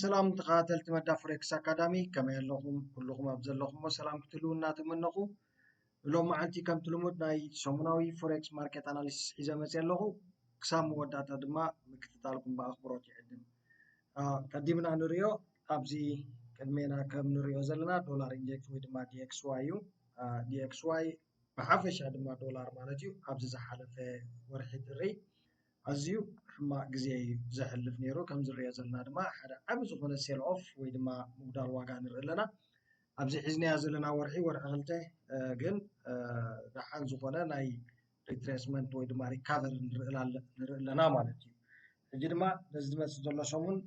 ሰላም ተኸታተልቲ መዳ ፎሬክስ ኣካዳሚ፣ ከመይ ኣለኹም? ኩልኹም ኣብ ዘለኹሞ ሰላም ክትህልዉ እናተመነኹ፣ ሎም መዓልቲ ከምቲ ልሙድ ናይ ሰሙናዊ ፎሬክስ ማርኬት ኣናሊሲስ ሒዘ መፅየ ኣለኹ። ክሳብ መወዳእታ ድማ ምክትታልኩም ብኣኽብሮት ይዕድም። ቀዲምና ንሪኦ፣ ኣብዚ ቅድሜና ከም ንሪኦ ዘለና ዶላር ኢንዴክስ ወይ ድማ D X Y እዩ። D X Y ብሓፈሻ ድማ ዶላር ማለት እዩ። ኣብዚ ዝሓለፈ ወርሒ ጥሪ ኣዝዩ ሕማቕ ግዜ እዩ ዘሕልፍ ነይሩ። ከም ዝሪኦ ዘለና ድማ ሓደ ዓቢ ዝኾነ ሴል ኦፍ ወይ ድማ ምጉዳል ዋጋ ንርኢ ኣለና። ኣብዚ ሒዝናዮ ዘለና ወርሒ፣ ወርሒ ክልተ፣ ግን ደሓን ዝኾነ ናይ ሪትሬስመንት ወይ ድማ ሪካቨሪ ንርኢ ኣለና ማለት እዩ። ሕጂ ድማ ነዚ ዝመፅእ ዘሎ ሰሙን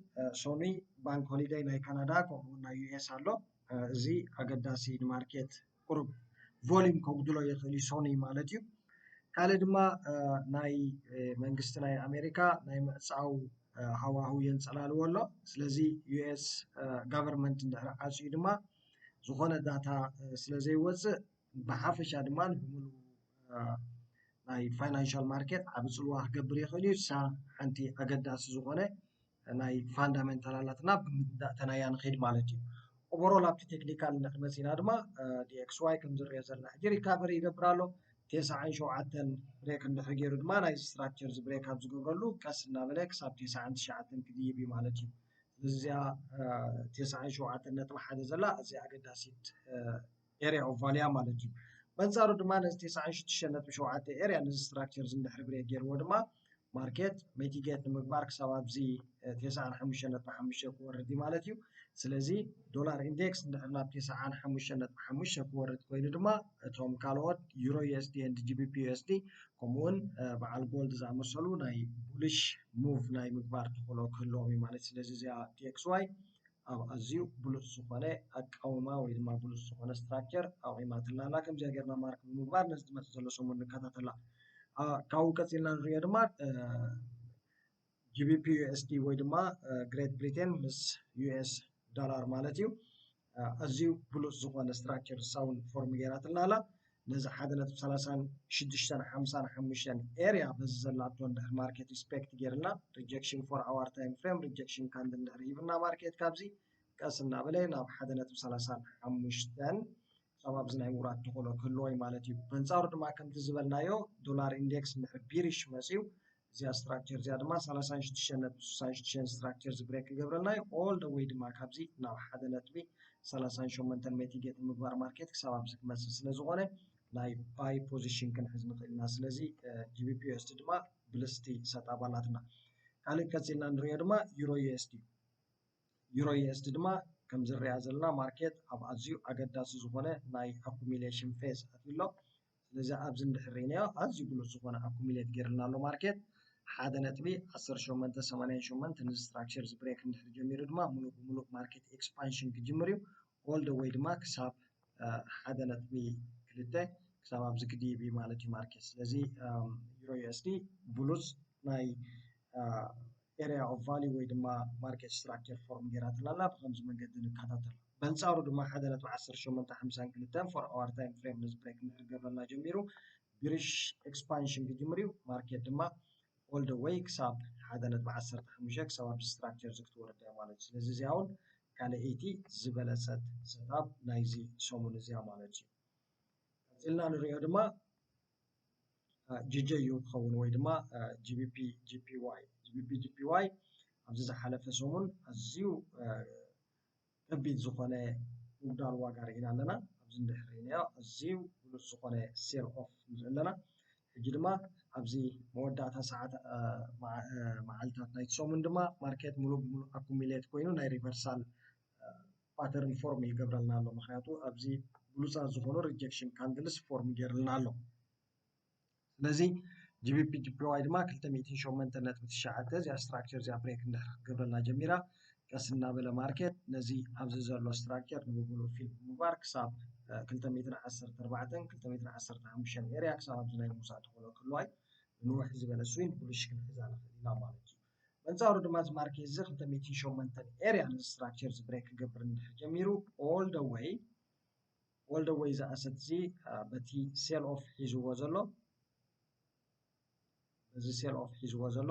ሰኑይ ባንክ ሆሊደይ ናይ ካናዳ ከምኡ እውን ናይ U S ኣሎ። እዚ ኣገዳሲ ንማርኬት ቁሩብ ቮሊዩም ከጉድሎ ይኽእል እዩ ሰኑይ ማለት እዩ። ካልእ ድማ ናይ መንግስቲ ናይ ኣሜሪካ ናይ ምዕፃው ሃዋህው የንፀላልዎ ኣሎ። ስለዚ U S ጋቨርንመንት እንድሕር ዓፅዩ ድማ ዝኾነ ዳታ ስለ ዘይወፅእ ብሓፈሻ ድማ ንብምሉኡ ናይ ፋይናንሻል ማርኬት ዓቢ ፅልዋ ክገብር ይኽእል እዩ። እሳ ሓንቲ ኣገዳሲ ዝኾነ ናይ ፋንዳሜንታል ኣላትና ብምንዳእተናያ ንኸይድ ማለት እዩ። ኦቨሮል ኣብቲ ቴክኒካል እንድሕር መፂና ድማ D X Y ከም ዝሪኦ ዘለና ሕጂ ሪካቨሪ ይገብር ኣሎ። ተስዓን ሸውዓተን ብሬክ እንድሕር ገይሩ ድማ ናይ ስትራክቸር እዚ ብሬክ ኣብ ዝገብረሉ ቀስ እናበለ ክሳብ ተስዓን ትሽዓተን ክድይብ እዩ ማለት እዩ። ስለዚ እዚኣ ተስዓን ሸውዓተን ነጥቢ ሓደ ዘላ እዚኣ ኣገዳሲት ኤሪያ ኦፍ ቫልያ ማለት እዩ። በንፃሩ ድማ ነዚ ተስዓን ሽዱሽተን ነጥቢ ሸውዓተ ኤሪያ ነዚ ስትራክቸር እዚ እንድሕር ብሬክ ገይርዎ ድማ ማርኬት ሚቲጌት ንምግባር ክሳብ ኣብዚ ተስዓን ሓሙሽተን ነጥቢ ሓሙሽተ ክወርድ እዩ ማለት እዩ። ስለዚ ዶላር ኢንዴክስ እንድሕር ናብ ተስዓን ሓሙሽተን ነጥቢ ሓሙሽተ ክወርድ ኮይኑ ድማ እቶም ካልኦት ዩሮ U S D and G B P U S D ከምኡውን በዓል ጎልድ ዝኣመሰሉ ናይ ቡሊሽ ሙቭ ናይ ምግባር ተኽእሎ ክህልዎም እዩ ማለት። ስለዚ እዚኣ D X Y ኣብ ኣዝዩ ብሉፅ ዝኾነ ኣቃውማ ወይ ድማ ብሉፅ ዝኾነ ስትራክቸር ኣቑማትና ኣላ። ከምዚኣ ጌርና ማርክ ብምግባር ነዚ ዝመፅእ ዘሎ ሰሙን ንከታተላ። ካብኡ ቀፂልና ንሪኦ ድማ G B P U S D ወይ ድማ ግሬት ብሪቴን ምስ U S ዶላር ማለት እዩ። ኣዝዩ ብሉፅ ዝኾነ ስትራክቸር ሳውን ፎርም ጌራትና ኣላ። ነዚ ሓደ ነጥቢ ሰላሳን ሽዱሽተን ሓምሳን ሓሙሽተን ኤሪያ በዚ ዘላቶ እንድሕር ማርኬት ሪስፔክት ጌርና ሪጀክሽን ፎር ኣዋር ታይም ፍሬም ሪጀክሽን ካንድል እንድሕር ሂብና ማርኬት ካብዚ ቀስ እናበለ ናብ ሓደ ነጥቢ ሰላሳን ሓሙሽተን ክሳብ ኣብዚ ናይ ምውራድ ተኽእሎ ክህልዎ እዩ ማለት እዩ። በንፃሩ ድማ ከምቲ ዝበልናዮ ዶላር ኢንዴክስ እንድሕር ቢሪሽ መፅዩ እዚኣ ስትራክቸር እዚኣ ድማ ሰላሳን ሽዱሽተን ነጥቢ ስሳን ሽዱሽተን ስትራክቸር እዚ ብሬክ ክገብረልና እዩ። ኦል ደ ወይ ድማ ካብዚ ናብ ሓደ ነጥቢ ሰላሳን ሸሞንተን ሜቲጌት ንምግባር ማርኬት ክሳብ ኣብዚ ክመፅእ ስለ ዝኾነ ናይ ባይ ፖዚሽን ክንሕዝ ንኽእል ኢና። ስለዚ G B P U S D ድማ ብልስቲ ሰጣብ ኣላትና። ካልእ ቀፂልና ንሪኦ ድማ ዩሮ U S D እዩ። ዩሮ U S D ድማ ከም ዝሪኣ ዘለና ማርኬት ኣብ ኣዝዩ ኣገዳሲ ዝኾነ ናይ ኣኩሚሌሽን ፌዝ ኣትዩ ኣሎ። ስለዚ ኣብዚ እንድሕር ርኢናዮ ኣዝዩ ብሉፅ ዝኾነ ኣኩሚሌት ጌርልና ኣሎ ማርኬት። ሓደ ነጥቢ ዓሰርተ ሸሞንተ ሰማንያን ሸሞንተ ነዚ ስትራክቸር እዚ ብሬክ እንድሕር ጀሚሩ ድማ ሙሉእ ብሙሉእ ማርኬት ኤክስፓንሽን ክጅምር እዩ። ኦል ደ ወይ ድማ ክሳብ ሓደ ነጥቢ ክልተ ክሳብ ኣብዚ ክድይብ እዩ ማለት እዩ ማርኬት። ስለዚ ዩሮ U S D ብሉፅ ናይ ኤሪያ ኦፍ ቫልዩ ወይ ድማ ማርኬት ስትራክቸር ፎርም ጌራትና ኣላ። ብከምዚ መንገዲ ንከታተል። በንፃሩ ድማ ሓደ ነጥቢ ዓሰርተ ሸሞንተ ሓምሳን ክልተን ፎር ኣዋር ታይም ፍሬም ነዚ ብሬክ እንድሕር ገብረልና ጀሚሩ ቢሪሽ ኤክስፓንሽን ክጅምር እዩ። ማርኬት ድማ ኦል ደ ወይ ክሳብ ሓደ ነጥቢ ዓሰርተ ሓሙሽተ ክሳብ ኣብዚ ስትራክቸር እዚ ክትወርድ እያ ማለት እዩ። ስለዚ እዚኣ እውን ካልኣይቲ ዝበለፀት ሰታብ ናይዚ ሰሙን እዚኣ ማለት እዩ። ቀፂልና ንሪኦ ድማ G J U ክኸውን ወይ ድማ G B P G P Y G B P G P Y ኣብዚ ዝሓለፈ ሰሙን ኣዝዩ ከቢድ ዝኾነ ምጉዳል ዋጋ ርኢና ኣለና። ኣብዚ እንድሕር ርኢናዮ ኣዝዩ ብሉፅ ዝኾነ ሴል ኦፍ ንርኢ ኣለና። ሕጂ ድማ ኣብዚ መወዳእታ ሰዓት መዓልታት ናይቲ ሰሙን ድማ ማርኬት ሙሉእ ብሙሉእ ኣኩሚሌት ኮይኑ ናይ ሪቨርሳል ፓተርን ፎርም ይገብረልና ኣሎ። ምክንያቱ ኣብዚ ብሉፃት ዝኾኑ ሪጀክሽን ካንድልስ ፎርም ገይርልና ኣሎ። ስለዚ G B P G P Y ድማ ክልተ ሚእትን ሸሞንተን ነጥቢ ትሽዓተ እዚኣ ስትራክቸር እዚኣ ብሬክ እንድሕር ክትገብረልና ጀሚራ ቀስ እናበለ ማርኬት ነዚ ኣብዚ ዘሎ ስትራክቸር ንብሙሉእ ፊል ብምግባር ክሳብ ክልተ ሚእትን ዓሰርተ ኣርባዕተን ክልተ ሚእትን ዓሰርተ ሓሙሽተን ኤሪያ ክሳብ ኣብዚ ናይ ምውሳእ ተኽእሎ ክህልዋ እዩ። ንውሕ ዝበለ ስዊንግ ብሉሽ ክንሕዛ ንኽእል ኢና ማለት እዩ። በንፃሩ ድማ እዚ ማርኬት እዚ ክልተ ሚእትን ሸሞንተን ኤሪያ ነዚ ስትራክቸር እዚ ብሬክ ክገብር እንድሕር ጀሚሩ ኦል ደ ወይ ኦል ደ ወይ እዚ ኣሰት እዚ በቲ ሴል ኦፍ ሒዝዎ ዘሎ በዚ ሴል ኦፍ ሒዝዎ ዘሎ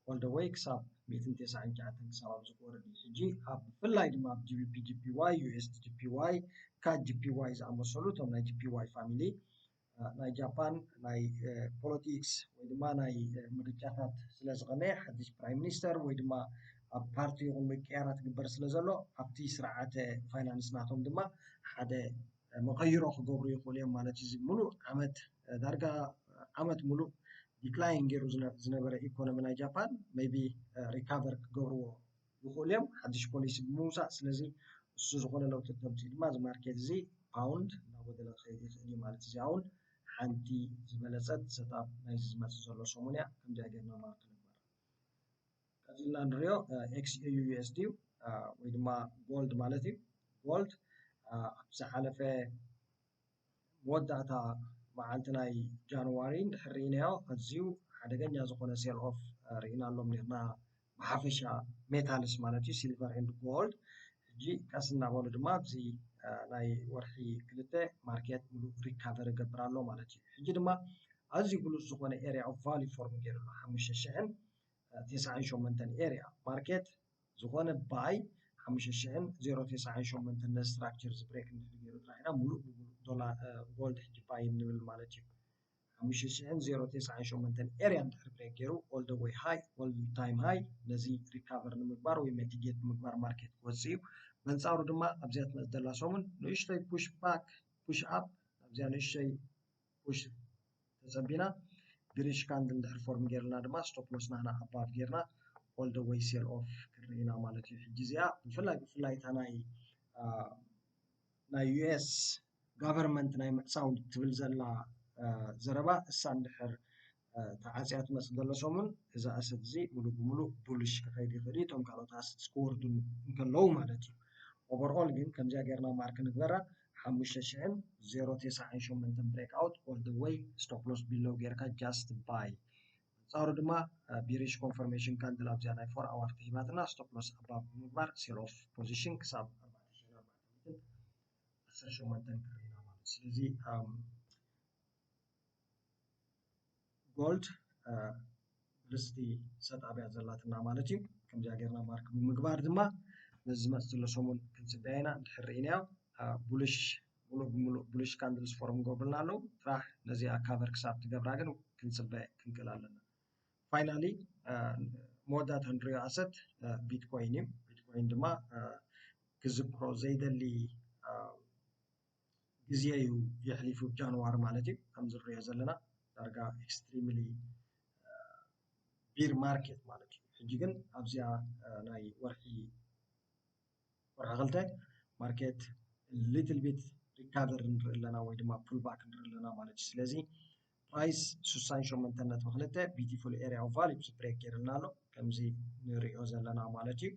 ኦል ደ ወይ ክሳብ ሚእትን ተስዓን ትሽዓተን ክሳብ ኣብዚ ክወርድ እዩ። ሕጂ ኣብ ብፍላይ ድማ ኣብ ጂ ቢ ፒ ጂ ፒ ዋይ፣ ዩ ኤስ ዲ ጂ ፒ ዋይ፣ ካድ ጂ ፒ ዋይ ዝኣመሰሉ እቶም ናይ ጂ ፒ ዋይ ፋሚሊ ናይ ጃፓን ናይ ፖለቲክስ ወይ ድማ ናይ ምርጫታት ስለ ዝቐነየ ሓድሽ ፕራይም ሚኒስተር ወይ ድማ ኣብ ፓርቲ ይኹን ምቅያራት ግበር ስለ ዘሎ ኣብቲ ስርዓተ ፋይናንስ ናቶም ድማ ሓደ መቐይሮ ክገብሩ ይኽእሉ እዮም ማለት እዩ። ሙሉእ ዓመት ዳርጋ ዓመት ሙሉእ ዲክላይን ገይሩ ዝነበረ ኢኮኖሚ ናይ ጃፓን ሜቢ ሪካቨር ክገብርዎ ይኽእሉ እዮም ሓድሽ ፖሊሲ ብምውፃእ። ስለዚ እሱ ዝኾነ ለውጢ ተምፅኡ ድማ እዚ ማርኬት እዚ ፓውንድ እናጎደለ ክኸይድ ይኽእል እዩ ማለት እዚ እውን ሓንቲ ዝበለፀት ሰጣብ ናይዚ ዝመፅእ ዘሎ ሰሙን እያ። ከምዚኣ ጌርና ማርክ ንግበር። ቀፂልና ንሪኦ ኤክስ ኤ ዩ ዩ ኤስ ዲ እዩ ወይ ድማ ጎልድ ማለት እዩ። ጎልድ ኣብ ዝሓለፈ መወዳእታ መዓልቲ ናይ ጃንዋሪ እንድሕር ርኢናዮ ኣዝዩ ሓደገኛ ዝኾነ ሴል ኦፍ ርኢና ኣሎም ነርና ብሓፈሻ ሜታልስ ማለት እዩ ሲልቨር ኤንድ ጎልድ። ሕጂ ቀስ እናበሉ ድማ ኣብዚ ናይ ወርሒ ክልተ ማርኬት ሙሉእ ሪካቨር ይገብር ኣሎ ማለት እዩ። ሕጂ ድማ ኣዝዩ ብሉፅ ዝኾነ ኤሪያ ኦፍ ቫልዩ ፎርም ገይሩ ኣሎ ሓሙሽተ ሽሕን ተስዓን ሸሞንተን ኤሪያ ማርኬት ዝኾነ ባይ ሓሙሽተ ሽሕን ዜሮ ተስዓን ሸሞንተን ነዚ ስትራክቸር እዚ ብሬክ እንድሕር ገይሩ ጥራሕ ኢና ሙሉእ ብሙሉእ ዶላር ጎልድ ሕጂ ባይ እንብል ማለት እዩ። ሓሙሽተ ሽሕን ዜሮ ተስዓን ሸሞንተን ኤሪያ እንድሕር ብሬክ ገይሩ all the way high all time high ነዚ ሪካቨር ንምግባር ወይ መቲጌት ንምግባር ማርኬት ክወፅእ እዩ። በንፃሩ ድማ ኣብዚኣ ትመፅ ዘላ ሰሙን ንእሽተይ ፑሽ ባክ ፑሽ ኣፕ ኣብዚኣ ንእሽተይ ፑሽ ተፀቢና ግሪሽ ካንድል እንድሕር ፎርም ጌርና ድማ ስቶፕ ሎስ ናህና ኣባብ ጌርና all the way sell off ክንርኢ ኢና ማለት እዩ። ሕጂ እዚኣ ብፍላይ ብፍላይ እታ ናይ ናይ ዩ ኤስ ጋቨርንመንት ናይ ምዕፃው ትብል ዘላ ዘረባ እሳ እንድሕር ተዓፅያ ትመፅእ ዘሎ ሰሙን እዚ ኣሰት እዚ ሙሉ ብሙሉ ቡልሽ ክኸይድ ይኽእል እዩ። እቶም ካልኦት ኣሰትስ ክወርዱ እንከለዉ ማለት እዩ። ኦቨርኦል ግን ከምዚኣ ጌርና ማርክ ንግበራ ሓሙሽተ ሽሕን ዜሮ ተስዓን ሸሞንተን ብሬክ ኣውት all the way stop loss below ጌርካ just buy። ኣንፃሩ ድማ ቢሪሽ ኮንፈርሜሽን ካንድል ኣብዚኣ ናይ ፎር ኣዋር ተሂባትና ስቶፕ ሎስ ኣባብ ብምግባር ሴል ኦፍ ፖዚሽን ክሳብ ኣርባዕተ ሽሕን ኣርባዕተ ሚእትን ዓሰርተ ሸሞንተን ክርኢ ኢና ማለት እዩ። ስለዚ ጎልድ ብልፅቲ ሰጣብ እያ ዘላትና ማለት እዩ። ከምዚኣ ጌርና ማርክ ብምግባር ድማ ነዚ ዝመፅእ ዘሎ ሰሙን ክንፅበያ ኢና። እንድሕር ርኢናዮ ቡልሽ ሙሉእ ብሙሉእ ቡልሽ ካንድልስ ፎርም ገብርና ኣለዉ። ጥራሕ ነዚኣ ካቨር ክሳብ ትገብራ ግን ክንፅበ ክንክእል ኣለና። ፋይናሊ መወዳእታ ንሪኦ ኣሰት ቢትኮይን እዩ። ቢትኮይን ድማ ክዝክሮ ዘይደሊ ግዜ እዩ የሕሊፉ ብ ጃንዋሪ ማለት እዩ። ከም ዝሪኦ ዘለና ዳርጋ ኤክስትሪምሊ ቢር ማርኬት ማለት እዩ። ሕጂ ግን ኣብዚኣ ናይ ወርሒ ወርሒ ክልተ ማርኬት ሊትል ቢት ሪካቨር ንርኢ ኣለና ወይ ድማ ፑል ባክ ንርኢ ኣለና ማለት እዩ። ስለዚ ፕራይስ ስሳን ሸሞንተን ነጥቢ ክልተ ቢቲፉል ኤሪያ ኦፍ ቫልዩ እዚ ብሬክ ገይርልና ኣሎ ከምዚ ንሪኦ ዘለና ማለት እዩ።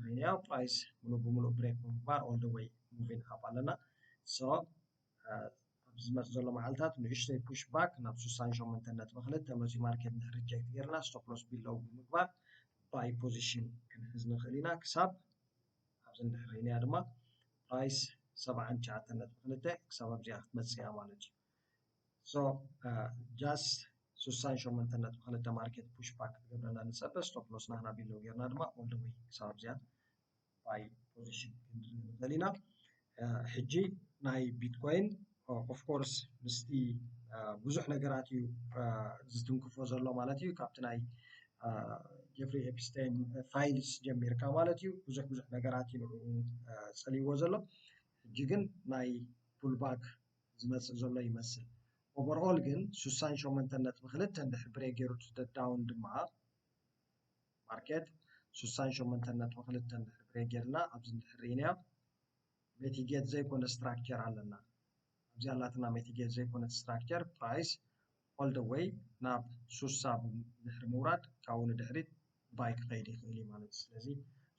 ሪኒያ ፕራይስ ሙሉ ብሙሉ ብሬክ ብምግባር all the way moving up ኣለና። So ኣብዚ ዝመፅ ዘሎ መዓልታት ንእሽተይ ፑሽ ባክ ናብ ስሳን ሸሞንተን ነጥቢ ክልተ መፂኡ ማርኬት እንድሕር ሪጀክት ጌርና ስቶፕ ሎስ ቢሎው ብምግባር ባይ ፖዚሽን ክንሕዝ ንኽእል ኢና። ክሳብ ኣብዚ እንድሕር ሪኒያ ድማ ፕራይስ ሰብዓን ትሽዓተን ነጥቢ ክልተ ክሳብ ኣብዚኣ ክትመፅእ እያ ማለት እዩ። So just ስሳን ሸሞንተን ነጥቢ ክልተ ማርኬት ፑሽ ባክ ክትገብረና ንፀበ። ስቶፕ ሎስ ናህና ቢሎው ጌርና ድማ all the way ክሳብ ኣብዚኣ ባይ ፖዚሽን ክንርኢ ንኽእል ኢና። ሕጂ ናይ ቢትኮይን ኦፍ ኮርስ ምስቲ ብዙሕ ነገራት እዩ ዝትንክፎ ዘሎ ማለት እዩ። ካብቲ ናይ ጀፍሪ ኤፕስቴን ፋይልስ ጀሚርካ ማለት እዩ። ብዙሕ ብዙሕ ነገራት እዩ ንዕኡ ፀልይዎ ዘሎ። ሕጂ ግን ናይ ፑልባክ ዝመፅእ ዘሎ ይመስል። ኦቨርኦል ግን ስሳን ሸሞንተን ነጥቢ ክልተ እንድሕር ብሬክ ገይሩ ቱ ዳውን ድማ ማርኬት ስሳን ሸሞንተን ነጥቢ ክልተ እንድሕር ብሬክ ጌርና ኣብዚ እንድሕር ርኢናዮ ሜቲጌት ዘይኮነ ስትራክቸር ኣለና። ኣብዚ ኣላትና ሜቲጌት ዘይኮነት ስትራክቸር ፕራይስ all the way ናብ ስሳ ድሕሪ ምውራድ ካብኡ ንድሕሪት ባይ ክኸይድ ይኽእል እዩ ማለት እዩ። ስለዚ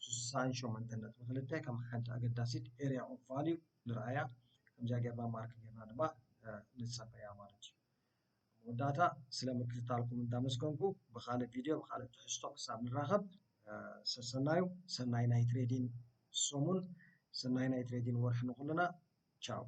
ስሳን ሸሞንተን ነጥቢ ክልተ ከም ሓንቲ ኣገዳሲት ኤሪያ ኦፍ ቫልዩ ንርኣያ። ከምዚኣ ጌርና ማርክ ጌርና ድማ ንፀበያ ማለት እዩ። መወዳእታ ስለ ምክትታልኩም እንዳመስገንኩ ብኻልእ ቪድዮ ብኻልእ ትሕዝቶ ክሳብ ንራኸብ ሰሰናዩ ሰናይ ናይ ትሬዲን ሰሙን ሰናይ ናይ ትሬዲን ወርሒ ንኩልና። ቻው።